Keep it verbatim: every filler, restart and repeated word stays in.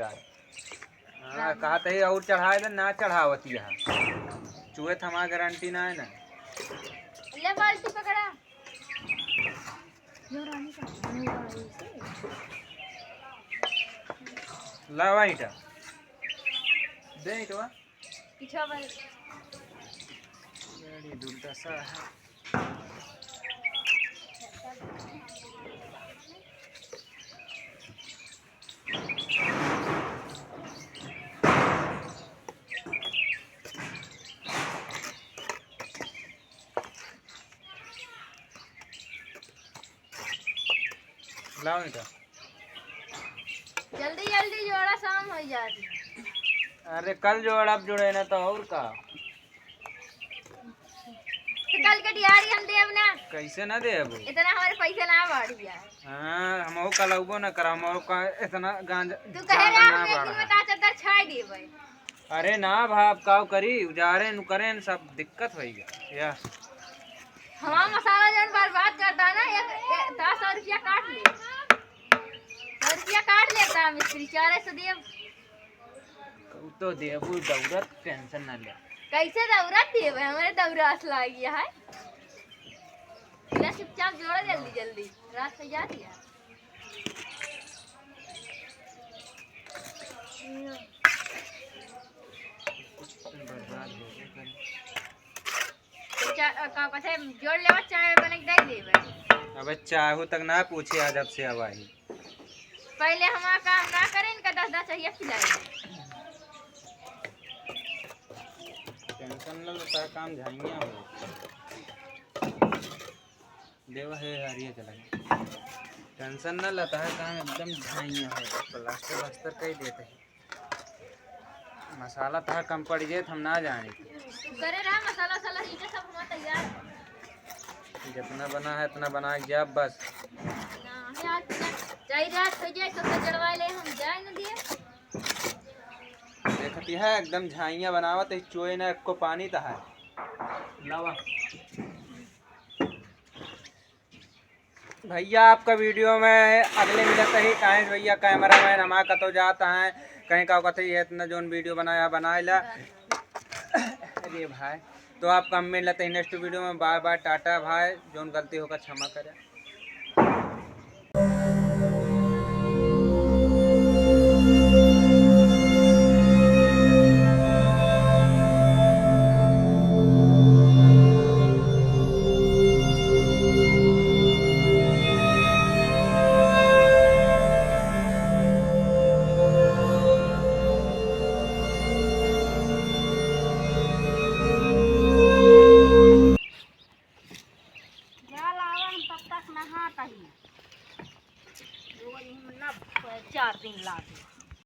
हाँ, कहा तही और चढ़ाए दे, ना चढ़ावत यहाँ। चुए थमा गारंटी ना है ना। ले बाल्टी पकड़ा। यो रानी का खाने का है इसे। लावा ईंटा। दे ईंटवा। पीछा भाई। बड़ी दुर्दशा है। लाओ ईंटा। जल्दी जल्दी जोड़ा, शाम हो जाती। अरे कल जोड़ा, अब जोड़े ना तो और का। तो कल के दिहाड़ी हम देब ना। कैसे ना देब? इतना हमारे पैसा ना बढ़िया। हाँ, हम वो कल अउबो ना कर, हम वो का इतना गांजा तू कहे रहे ज्यादा हम ना एक दिन बढ़ा। में तार चद्दर छाई देबे। अरे ना भाई, अब काव करी, उजारे नु करे न, सब दिक्कत होई गया। या। हमारा मसाला जौन बर्बाद करता ना, एक, एक, दस सौ रुपया काट ले। सौ रुपया काट लेता मिस्त्री, चार सौ दिए। उ तो देबू दौरत, tension ना ले। कैसे दौरत देबे? हमारे दौरा असला गया है। इधर चुपचाप जोड़ा जल्दी जल्दी, रात हो जाती है। बर्बाद हो गए। तो चा-, का कहते हैं, जोड़ लेवा, चाय बना के दे देबे। अबे चाहू तक ना पूछे, आज जब से अब आई। पहले हमारा काम ना करे, इनका दस दस चाहिए खिलाए। Tension ना लेता है, काम झाइया हो। देवा है, हरिया चला गया। Tension ना लेता है, काम एकदम झाइया हो। प्लास्टर वास्टर कर देते हैं। मसाला तहा कम पड़ जाए तो हम ना जाने। तू करे रहा मसाला वसाला, ईंटा सब हमारा तैयार है। जितना बना है, इतना बना के जा बस। ना, हमें आज ना, चाहे रात हो जाए, तो फिर जड़वा ले, हम जाए ना दिए। देखती है, एकदम झाइयाँ बनावत है, चोए ना, एको पानी तहा है। लावा। भैया, आपका video में अगले मिलत ही, काहे से भैया, cameraman हमारा कतो जाता है, कहीं का कहते ये इतना जोन video बनाया, बनाए ला। अरे भाई, तो आपका हम मिलत ही next video में। Bye bye, टाटा भाई, जोन गलती होगा क्षमा करें। जा लावा, हम तब तक नहात ही। रोज हम ना चार दिन लागे।